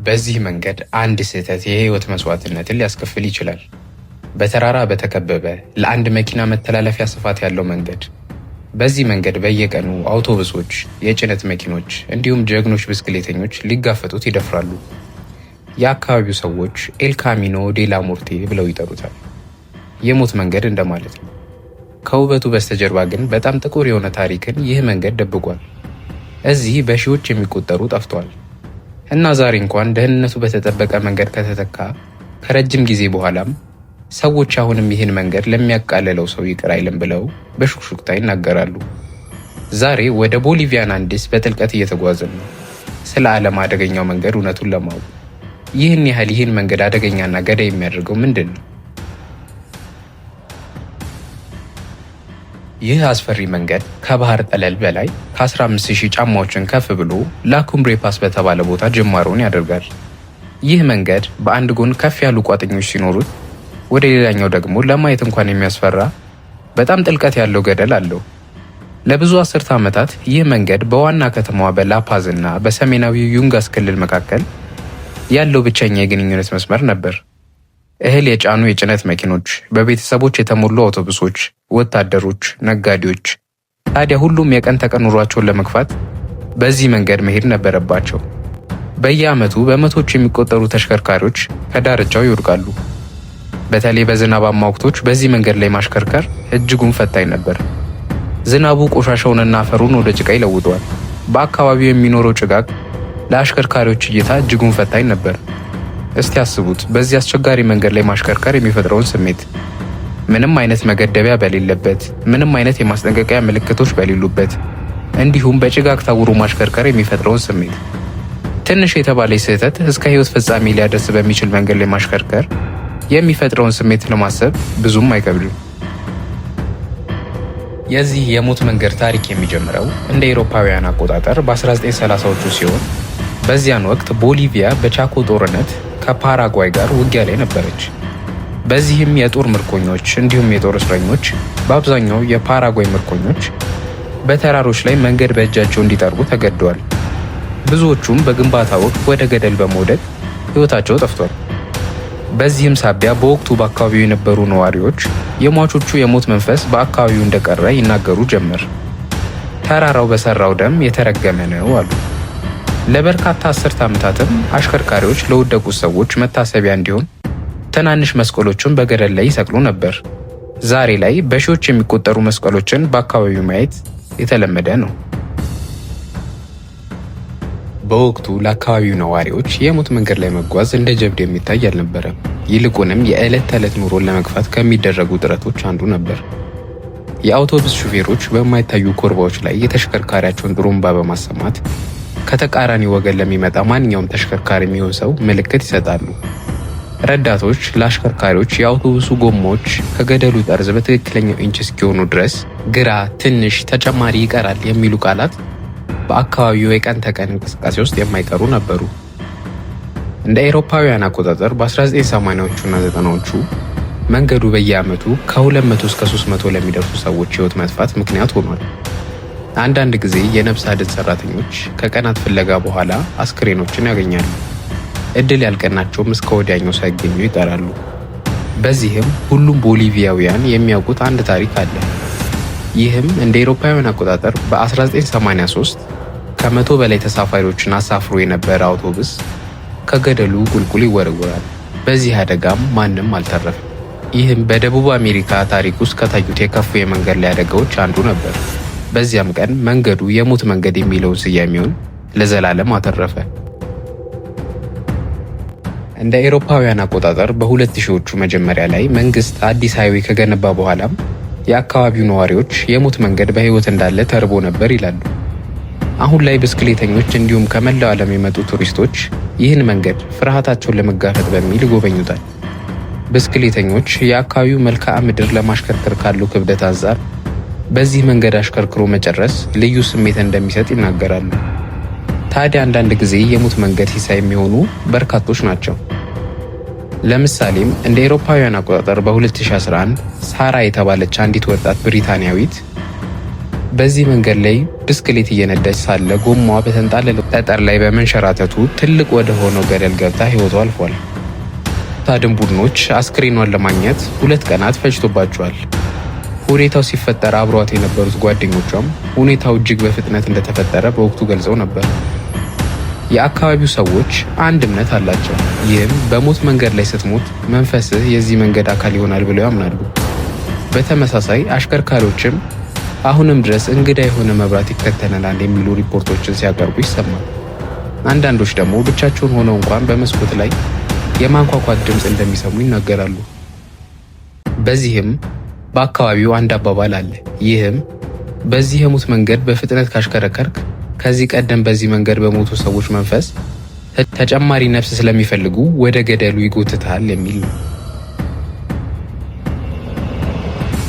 በዚህ መንገድ አንድ ስህተት የህይወት መስዋዕትነትን ሊያስከፍል ይችላል። በተራራ በተከበበ ለአንድ መኪና መተላለፊያ ስፋት ያለው መንገድ። በዚህ መንገድ በየቀኑ አውቶቡሶች፣ የጭነት መኪኖች እንዲሁም ጀግኖች ብስክሌተኞች ሊጋፈጡት ይደፍራሉ። የአካባቢው ሰዎች El Camino de la Muerte ብለው ይጠሩታል። የሞት መንገድ እንደማለት ነው። ከውበቱ በስተጀርባ ግን በጣም ጥቁር የሆነ ታሪክን ይህ መንገድ ደብቋል። እዚህ በሺዎች የሚቆጠሩ ጠፍተዋል እና ዛሬ እንኳን ደህንነቱ በተጠበቀ መንገድ ከተተካ ከረጅም ጊዜ በኋላም ሰዎች አሁንም ይህን መንገድ ለሚያቃልለው ሰው ይቅር አይልም ብለው በሹክሹክታ ይናገራሉ። ዛሬ ወደ ቦሊቪያን አንዲስ በጥልቀት እየተጓዝን ነው፣ ስለ ዓለም አደገኛው መንገድ እውነቱን ለማወቅ። ይህን ያህል ይህን መንገድ አደገኛና ገዳይ የሚያደርገው ምንድን ነው? ይህ አስፈሪ መንገድ ከባህር ጠለል በላይ ከ15,000 ጫማዎችን ከፍ ብሎ ላኩምብሬ ፓስ በተባለ ቦታ ጅማሮን ያደርጋል። ይህ መንገድ በአንድ ጎን ከፍ ያሉ ቋጥኞች ሲኖሩት፣ ወደ ሌላኛው ደግሞ ለማየት እንኳን የሚያስፈራ በጣም ጥልቀት ያለው ገደል አለው። ለብዙ አስርተ ዓመታት ይህ መንገድ በዋና ከተማዋ በላፓዝ እና በሰሜናዊው ዩንጋስ ክልል መካከል ያለው ብቸኛ የግንኙነት መስመር ነበር። እህል የጫኑ የጭነት መኪኖች፣ በቤተሰቦች የተሞሉ አውቶቡሶች፣ ወታደሮች፣ ነጋዴዎች። ታዲያ ሁሉም የቀን ተቀን ኑሯቸውን ለመግፋት በዚህ መንገድ መሄድ ነበረባቸው። በየዓመቱ በመቶዎች የሚቆጠሩ ተሽከርካሪዎች ከዳርቻው ይወድቃሉ። በተለይ በዝናባማ ወቅቶች በዚህ መንገድ ላይ ማሽከርከር እጅጉን ፈታኝ ነበር። ዝናቡ ቆሻሻውንና አፈሩን ወደ ጭቃ ይለውጠዋል። በአካባቢው የሚኖረው ጭጋግ ለአሽከርካሪዎች እይታ እጅጉን ፈታኝ ነበር። እስቲ አስቡት በዚህ አስቸጋሪ መንገድ ላይ ማሽከርከር የሚፈጥረውን ስሜት። ምንም አይነት መገደቢያ በሌለበት፣ ምንም አይነት የማስጠንቀቂያ ምልክቶች በሌሉበት፣ እንዲሁም በጭጋግ ታውሮ ማሽከርከር የሚፈጥረውን ስሜት። ትንሽ የተባለች ስህተት እስከ ሕይወት ፍጻሜ ሊያደርስ በሚችል መንገድ ላይ ማሽከርከር የሚፈጥረውን ስሜት ለማሰብ ብዙም አይከብድም። የዚህ የሞት መንገድ ታሪክ የሚጀምረው እንደ አውሮፓውያን አቆጣጠር በ1930ዎቹ ሲሆን በዚያን ወቅት ቦሊቪያ በቻኮ ጦርነት ከፓራጓይ ጋር ውጊያ ላይ ነበረች። በዚህም የጦር ምርኮኞች እንዲሁም የጦር እስረኞች፣ በአብዛኛው የፓራጓይ ምርኮኞች በተራሮች ላይ መንገድ በእጃቸው እንዲጠርጉ ተገደዋል። ብዙዎቹም በግንባታ ወቅት ወደ ገደል በመውደቅ ሕይወታቸው ጠፍቷል። በዚህም ሳቢያ በወቅቱ በአካባቢው የነበሩ ነዋሪዎች የሟቾቹ የሞት መንፈስ በአካባቢው እንደቀረ ይናገሩ ጀመር። ተራራው በሰራው ደም የተረገመ ነው አሉ። ለበርካታ አስርተ ዓመታትም አሽከርካሪዎች ለወደቁት ሰዎች መታሰቢያ እንዲሆን ትናንሽ መስቀሎችን በገደል ላይ ይሰቅሉ ነበር። ዛሬ ላይ በሺዎች የሚቆጠሩ መስቀሎችን በአካባቢው ማየት የተለመደ ነው። በወቅቱ ለአካባቢው ነዋሪዎች የሞት መንገድ ላይ መጓዝ እንደ ጀብድ የሚታይ አልነበረም። ይልቁንም የዕለት ተዕለት ኑሮን ለመግፋት ከሚደረጉ ጥረቶች አንዱ ነበር። የአውቶቡስ ሹፌሮች በማይታዩ ኮርባዎች ላይ የተሽከርካሪያቸውን ጥሩምባ በማሰማት ከተቃራኒ ወገን ለሚመጣ ማንኛውም ተሽከርካሪ የሚሆን ሰው ምልክት ይሰጣሉ። ረዳቶች ለአሽከርካሪዎች የአውቶቡሱ ጎማዎች ከገደሉ ጠርዝ በትክክለኛው ኢንች እስኪሆኑ ድረስ ግራ፣ ትንሽ፣ ተጨማሪ ይቀራል የሚሉ ቃላት በአካባቢው የቀን ተቀን እንቅስቃሴ ውስጥ የማይቀሩ ነበሩ። እንደ አውሮፓውያን አቆጣጠር በ1980ዎቹና 90ዎቹ መንገዱ በየዓመቱ ከ200 እስከ 300 ለሚደርሱ ሰዎች ሕይወት መጥፋት ምክንያት ሆኗል። አንዳንድ ጊዜ የነፍስ አድን ሰራተኞች ከቀናት ፍለጋ በኋላ አስክሬኖችን ያገኛሉ። እድል ያልቀናቸውም እስከ ወዲያኛው ሳይገኙ ይቀራሉ። በዚህም ሁሉም ቦሊቪያውያን የሚያውቁት አንድ ታሪክ አለ። ይህም እንደ አውሮፓውያን አቆጣጠር በ1983 ከ100 በላይ ተሳፋሪዎችን አሳፍሮ የነበረ አውቶቡስ ከገደሉ ቁልቁል ይወረወራል። በዚህ አደጋም ማንም አልተረፈም። ይህም በደቡብ አሜሪካ ታሪክ ውስጥ ከታዩት የከፉ የመንገድ ላይ አደጋዎች አንዱ ነበር። በዚያም ቀን መንገዱ የሞት መንገድ የሚለውን ስያሜውን ለዘላለም አተረፈ። እንደ አውሮፓውያን አቆጣጠር በሁለት ሺዎቹ መጀመሪያ ላይ መንግስት አዲስ highway ከገነባ በኋላም የአካባቢው ነዋሪዎች የሞት መንገድ በህይወት እንዳለ ተርቦ ነበር ይላሉ። አሁን ላይ ብስክሌተኞች እንዲሁም ከመላው ዓለም የመጡ ቱሪስቶች ይህን መንገድ ፍርሃታቸውን ለመጋፈጥ በሚል ይጎበኙታል። ብስክሌተኞች የአካባቢው መልክዓ ምድር ለማሽከርከር ካለው ክብደት አንጻር በዚህ መንገድ አሽከርክሮ መጨረስ ልዩ ስሜት እንደሚሰጥ ይናገራሉ። ታዲያ አንዳንድ ጊዜ የሞት መንገድ ሲሳይ የሚሆኑ በርካቶች ናቸው። ለምሳሌም እንደ አውሮፓውያን አቆጣጠር በ2011 ሳራ የተባለች አንዲት ወጣት ብሪታንያዊት በዚህ መንገድ ላይ ብስክሌት እየነዳች ሳለ ጎማዋ በተንጣለለ ጠጠር ላይ በመንሸራተቱ ትልቅ ወደ ሆነው ገደል ገብታ ሕይወቷ አልፏል። አድን ቡድኖች አስክሬኗን ለማግኘት 2 ቀናት ፈጅቶባቸዋል። ሁኔታው ሲፈጠር አብሯት የነበሩት ጓደኞቿም ሁኔታው እጅግ በፍጥነት እንደተፈጠረ በወቅቱ ገልጸው ነበር። የአካባቢው ሰዎች አንድ እምነት አላቸው። ይህም በሞት መንገድ ላይ ስትሞት መንፈስህ የዚህ መንገድ አካል ይሆናል ብለው ያምናሉ። በተመሳሳይ አሽከርካሪዎችም አሁንም ድረስ እንግዳ የሆነ መብራት ይከተለናል የሚሉ ሪፖርቶችን ሲያቀርቡ ይሰማል። አንዳንዶች ደግሞ ብቻቸውን ሆነው እንኳን በመስኮት ላይ የማንኳኳት ድምፅ እንደሚሰሙ ይናገራሉ። በዚህም በአካባቢው አንድ አባባል አለ። ይህም በዚህ የሞት መንገድ በፍጥነት ካሽከረከርክ ከዚህ ቀደም በዚህ መንገድ በሞቱ ሰዎች መንፈስ ተጨማሪ ነፍስ ስለሚፈልጉ ወደ ገደሉ ይጎትታል የሚል ነው።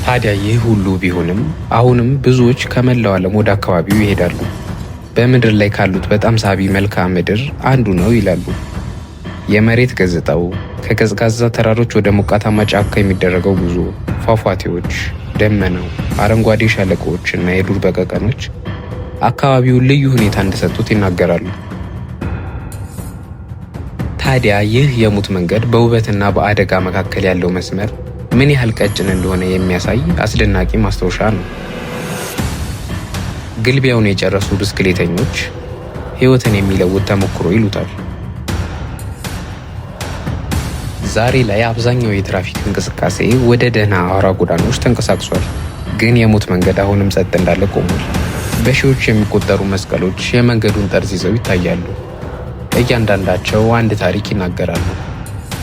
ታዲያ ይህ ሁሉ ቢሆንም አሁንም ብዙዎች ከመላው ዓለም ወደ አካባቢው ይሄዳሉ። በምድር ላይ ካሉት በጣም ሳቢ መልክዓ ምድር አንዱ ነው ይላሉ። የመሬት ገጽታው፣ ከቀዝቃዛ ተራሮች ወደ ሞቃታማ ጫካ የሚደረገው ጉዞ፣ ፏፏቴዎች፣ ደመናው፣ አረንጓዴ ሸለቆዎች እና የዱር በቀቀኖች አካባቢውን ልዩ ሁኔታ እንደሰጡት ይናገራሉ። ታዲያ ይህ የሙት መንገድ በውበትና በአደጋ መካከል ያለው መስመር ምን ያህል ቀጭን እንደሆነ የሚያሳይ አስደናቂ ማስታወሻ ነው። ግልቢያውን የጨረሱ ብስክሌተኞች ሕይወትን የሚለውጥ ተሞክሮ ይሉታል። ዛሬ ላይ አብዛኛው የትራፊክ እንቅስቃሴ ወደ ደህና አውራ ጎዳናዎች ተንቀሳቅሷል። ግን የሞት መንገድ አሁንም ጸጥ እንዳለ ቆሟል። በሺዎች የሚቆጠሩ መስቀሎች የመንገዱን ጠርዝ ይዘው ይታያሉ። እያንዳንዳቸው አንድ ታሪክ ይናገራሉ።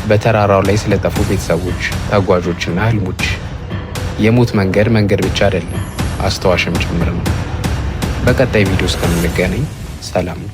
በተራራው ላይ ስለጠፉ ቤተሰቦች፣ ተጓዦችና ህልሞች። የሞት መንገድ መንገድ ብቻ አይደለም፣ አስታዋሽም ጭምር ነው። በቀጣይ ቪዲዮ እስከምንገናኝ ሰላም ነው።